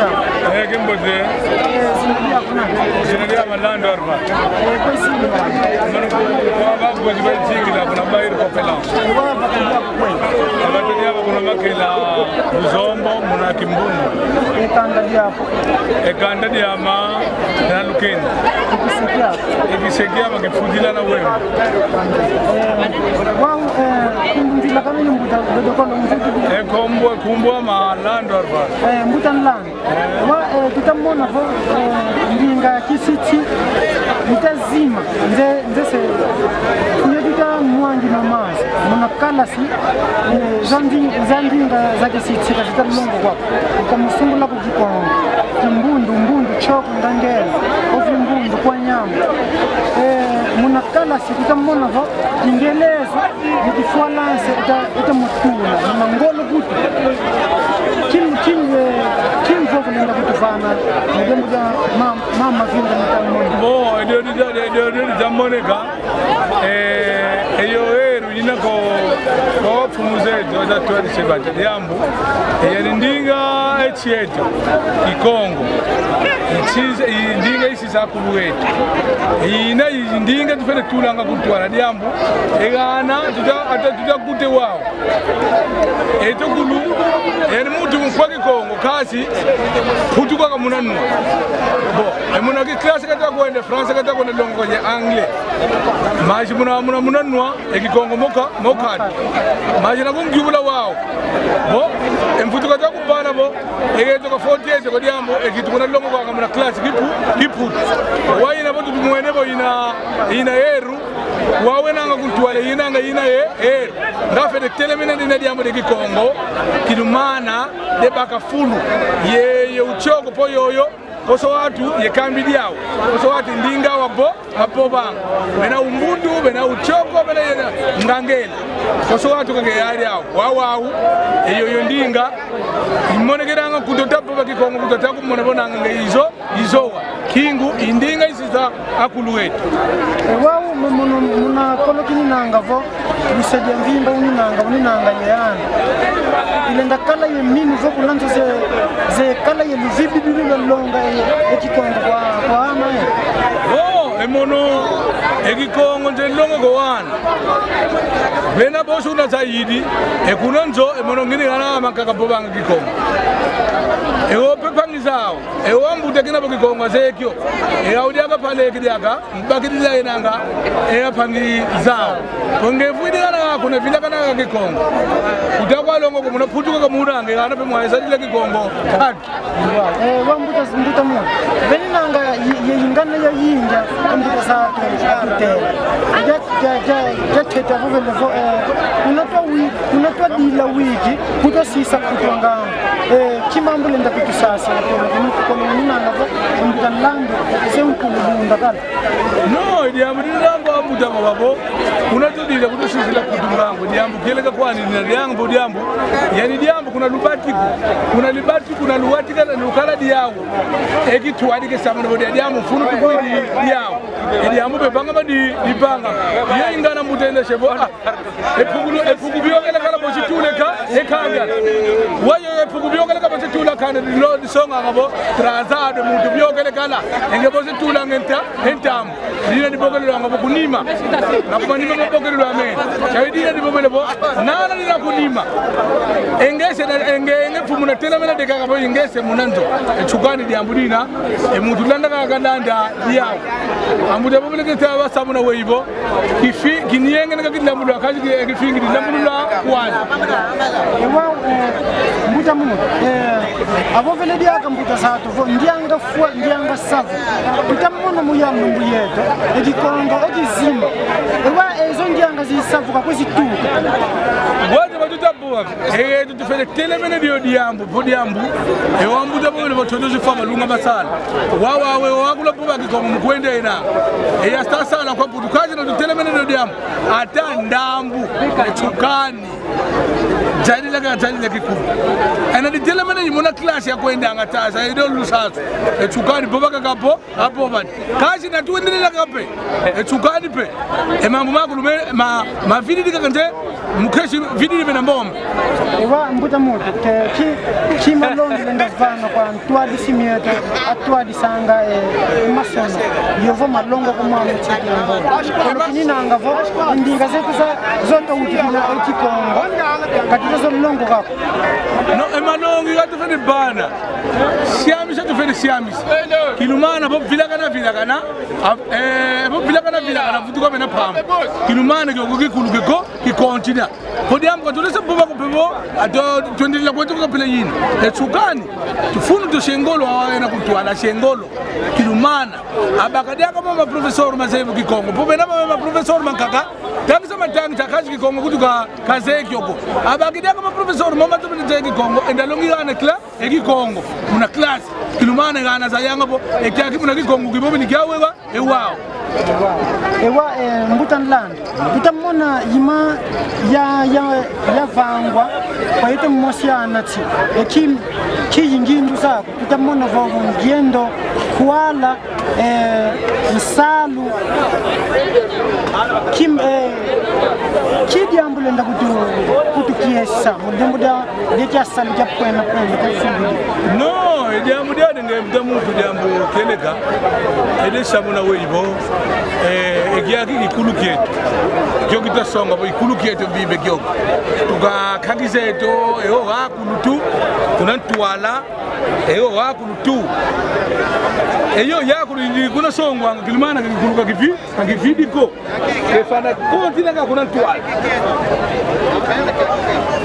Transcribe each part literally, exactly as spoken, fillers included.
Eh, kimbote. Zina diame Lando Arva. Mano kwa babuzi ba zingila kuna Bairro Coppelan. Abatudi aba kuna Makela, Luzombo, muna Kimbundu. E kanda diame Nalukeni. E kise kiame Kifudila na Wemba. Wau, eh, kumbundila kama ni mbuta, dodo kono mbuta. E kombo, kombo ame Lando Arva. Eh, mbuta Nlando. Wa, eh, tuta mona vo, eh, ndinga kisiti, tuta zima, nze, nze se, tuye tuta mwangi na mazi, muna kalasi, eh, za ndi-, za ndinga za kisiti, ka zita longo kwa, tuta musungula ku Kikongo, Kimbundu, Mbundu, Choko, Ngangela, ovi Mbundu, kwa Nyambo. Eh, muna kalasi, tuta mona vo, Ingelezo, ni Kifalansa, ita, ita mutula, muna ngolo kutu. Kim, kim, eh, kim vovo lenda kutuvana, mudemu ja ma-, mama vinda mita moni. Bo, edio, edio, edio, edio, edio, moneka. Eh, eyo eru ina ko, ko mfumu zeto, za twadi sebata, diambu. Eya ni ndinga eti eto, Kikongo. Ichize, i ndinga isi za kulu eto. Ina i ndinga tufwete tulanga kutwala diambu. E gana, tuta, ata, tuta kute wau. Eto kulu, yani muntu mukwa Kikongo, kasi, putuka ka muna nwa. Bo, e muna ki classe kata kwenda, France kata kwenda longo ye anglais. Mazi muna, muna, muna nwa, e Kikongo moka, moka. Mazi na kungiula wau. Bo, e mputu kata kupana bo, e geto ka forty years ko diambu, e kitu kuna longo kwa muna classe kipu, kipu. Wa ina bo tutumwene bo ina, ina eru, Wawenanga kuntwala inanga ina ye, eh, ngafwete telemena dina diambu de Kikongo, kilumana de baka fulu, ye, ye Uchoko po yoyo, koso watu ye kambi diau, koso watu ndinga wabo, wabo banga. Bena Umbundu, bena Uchoko, bena ye Ngangela. Koso watu kake yari au, wawau, e yoyo ndinga, imonekelanga kutota po ba Kikongo, kutota kumona bonanga nge izo, Izowa, kingu, i ndinga isi za akulu eto. E wau, mu-, muna, muna kolo kininanga vo, luse dia mvimba uninanga, uninanga ye ana. Ilenda kala ye minu vo kuna nzo ze, ze kala ye luvibi bibi lwalonga e, e Kikongo kwa, kwa ana e. Oh, e mono, e Kikongo nze longa kwa ana. Bena bosi una zaidi, e kuna nzo, e mono ngini ana makaka bobanga Kikongo. E ope pangi zau. E wambuta kina bo Kikongo azekio. E audi aka pale kidi aka, mbakidi la enanga, e apangi zao. Konge vuidi kana kuna vila kana Kikongo. Utakwa longo kumuna putuka kamuranga, ana pe mwaisa dila Kikongo. Kaki. E, wambuta, mbuta mu. Beni nanga ye, ye ingana ya inja, mbuta sa tu, tu te. Ja, ja, ja, ja teta vovele vo, e, kuna twa wi, kuna twa dila wiki, kutwa sisa kutwanga. Eh, ki mambu lenda kutusasa, kono, kono, kono, nina navo, mbuta Nlando, se nkulu bunda kala. No, diambu di Nlando ambuta mavavo, kuna tudila kutusisila kutungangu, diambu kieleka kwani, na diambu, diambu, yani diambu, kuna lubatiku, kuna libatiku, kuna luwatika, na lukala diau, e ki tuadike samana, bo diambu, funu tukuidi diau, e diambu, bebanga, badi, dibanga, ye ingana mbuta enda sebo, ah, Epuku, epuku biokele kala bosi tula ka, e kanga. Wayo epuku biokele kala bosi tula kanda, lo disonga ngabo, trazado muntu biokele kala, enge bosi tula ngenta, entam. Dina dibokele lo ngabo kunima. Na kumanima mabokele lo amen. Chawi dina dibokele bo, nana dina kunima. Engese na, enge, enge mfumu na tena mena deka ngabo engese muna nzo. E chukani diambu dina, e muntu landa kaka landa diau. Ambuta bobele keta basamuna weibo. Kifi-, kinienge na kakilambulula, kasi ki-, kifingi dilambulula kwani. Ewa, eh, mbuta muno, eh, avovele diaka mbuta zatu vo, ndianga fwa, ndianga savu. Tutamona mu ya mumbu yeto, e Kikongo, e kizima. Ewa, ezo ndianga zisavuka kwe zituka. Watu batuta Eyetu tufwete telemene dio diambu, po diambu. E wambuta bole batoto zifwa balunga basala. Wawa we wakula po ba Kikongo mukwenda ena. Eya sasala kwa putu kazi na tutelemene dio diambu. Ata ndambu, e chukani. Tadila ka, tadila kikulu. Ena ditelamana i muna klasi ya kwendanga tasa, edo lusasu. E tukani boba kaka po, apo bani. Kansi na twendelelanga pe. E tukani pe. E mambu makulu me, ma, mavididi kaka nde, mukesi vididi mena mbombe. Ewa, mbuta muntu, ke, ki, ki malongi lenda vana kwa ntwadisi mieto, atwadisanga, eh, masono. Yovo malongo kumwa mutiki ambo. Kono kininanga vo, ndinga zetu za, zoto utikila e Kikongo. Katita zo longo kako. No, e malongi katufwete vana. Siamisa tufwete siamisa. Kilumana, bo vilakana, vilakana. Ab-, eh, bo vilakana, vilakana, vutuka mena pamba. Kilumana, kioko kikulu kiko, kikontina. Kodi amba katulesa boba ko pe bo, ato twendelea kwetu kapela yina. E tukani, tufunu tose ngolo awa ena kutwala se ngolo. Kilumana. Abaka diaka mama professor mazeye Kikongo. Po bena mama professor mankaka. Tangisa matangisa kansi Kikongo kutu ka, kazeye kioko. Abaka diaka mama professor mama tubini zeye Kikongo. Enda longi gana kila, e Kikongo. Muna klasi. Kilumana gana zayanga po. E kiaki muna Kikongo kibobi ni kiawewa. Ewa. Ewa, eh, mbuta nlanda. Tuta mona yima ya, ya, yavangwa kwa yeto mosi anati. E ki, ki yingindu zako. Tuta mona vovo ngiendo, kwala, eh, nsalu. Kim, eh, ki diambu lenda kutu, kutukiesa. Mu diambu dia Ndeti asali kia pwena pwena kia sibili. No, e diambu dia nge mbuta muntu diambu kieleka. Ede samuna weibo. Eh, e kiaki kikulu kieto. Kio kitasonga po kikulu kieto bibe kio. Tuka kaki zeto, e o akulu tu, kuna ntwala, e o akulu tu. E yo yakulu ndi kuna songwanga Kilumana kakikulu kakivi, kakividi ko. Kefana kontina nga kuna ntwala.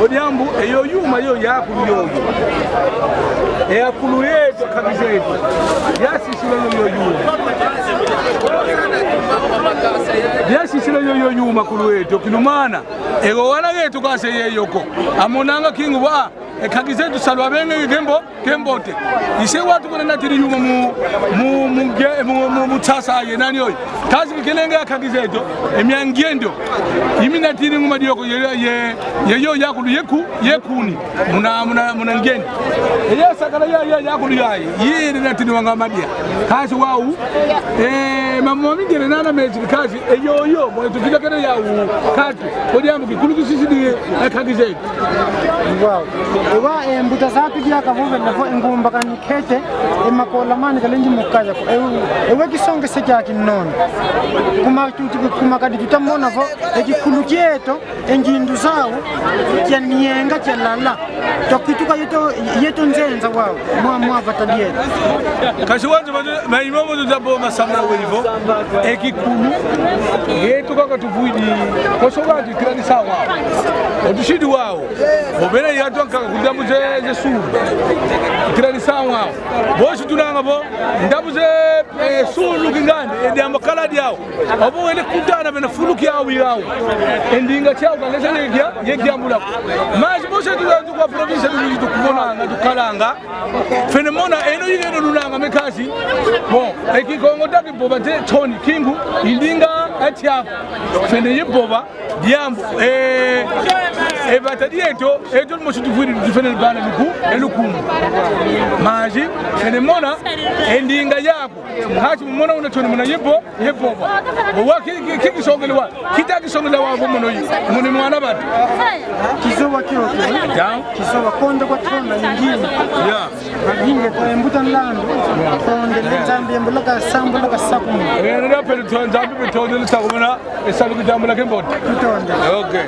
O diambu, e yo yuma yo yakulu yoyo. E akulu yeto, kaki zeto. Yasisila yo yo yuma. Yasisila yo yo yuma akulu yeto, Kilumana. E o wana yeto kaseye yoko. Amonanga kingu wa, e kaki zeto salu abenge kembo. Kembote. Ise watu kuna natiri yuma mu, mu, mu, nge-, mu, mu, mu tsasa ye nani oyi. Kazi kikelenge ya kaki zeto, e mia ngiendo. Imi natiri nguma dioko ye, ye, ye yo yakulu yeku, yekuni. Muna, muna, muna ngiendo. E ya sakala ya, ya, yakulu ya, ye, ye natiri wanga madia. Kazi wau, e, mamo mingele nana mezi kazi, e yo, yo, mwe tufika kene yau, katu. Kodi ambu kikulu kisisidi, e kaki zeto. Wow. Ewa, e, mbuta zatu diaka vovela vo e ngumba kani kete, e makola mani kalendi mukaya ko. Ewe, ewe kisongese kiaki nono. Kuma tuti, kuma kadi tuta mona vo, e kikulu kieto, e ngindu zau, kia nienga, kia lala. Twakwituka yeto, yeto nzenza wau, mwa, mwa vata dieto. Kasi wantu batu, ma imomo tuta bo masamuna weivo, e kikulu, yeto kaka tuvwidi, kosoka tu ikila ni sawa. Otusidi wau. Obena yatu ankaka ku ndambu ze, ze sulu. Ikila ni sawa. Bosi tunanga bo, ndambu ze, e, sulu kingandi, e diambu kala diau. Obo wele kutana bena fulu kiau yau. E ndinga kiau kalesa ye kia, ye kiambula. Mas bosi tunanga tu kwa province tu kumonanga, tukalanga. Fene mona, eno yile eno lunanga mekasi. Bon, e Kikongo taki boba te toni kingu, i ndinga atiaku. Fene ye boba, diambu, e, e vata dieto, eto mosi tuvwidi tufene bana luku, e lukumu. Mazi, fene mona, e ndinga yaku. Hati mona una toni mona ye bo, ye boba. Wa ki, ki, ki kisongele wa, kita kisongele wa bo mono yi, moni mwana batu. Kizowa kio kio. Down. Kizowa konda kwa tona yingine. Yeah. Inge kwa mbuta nlanda, tondele Nzambi, mbula ka sambula ka sakumuna. Eh, ndio pele to Nzambi pe tondele sakumuna, e salu kitambula kembote. Tutonde. Okay.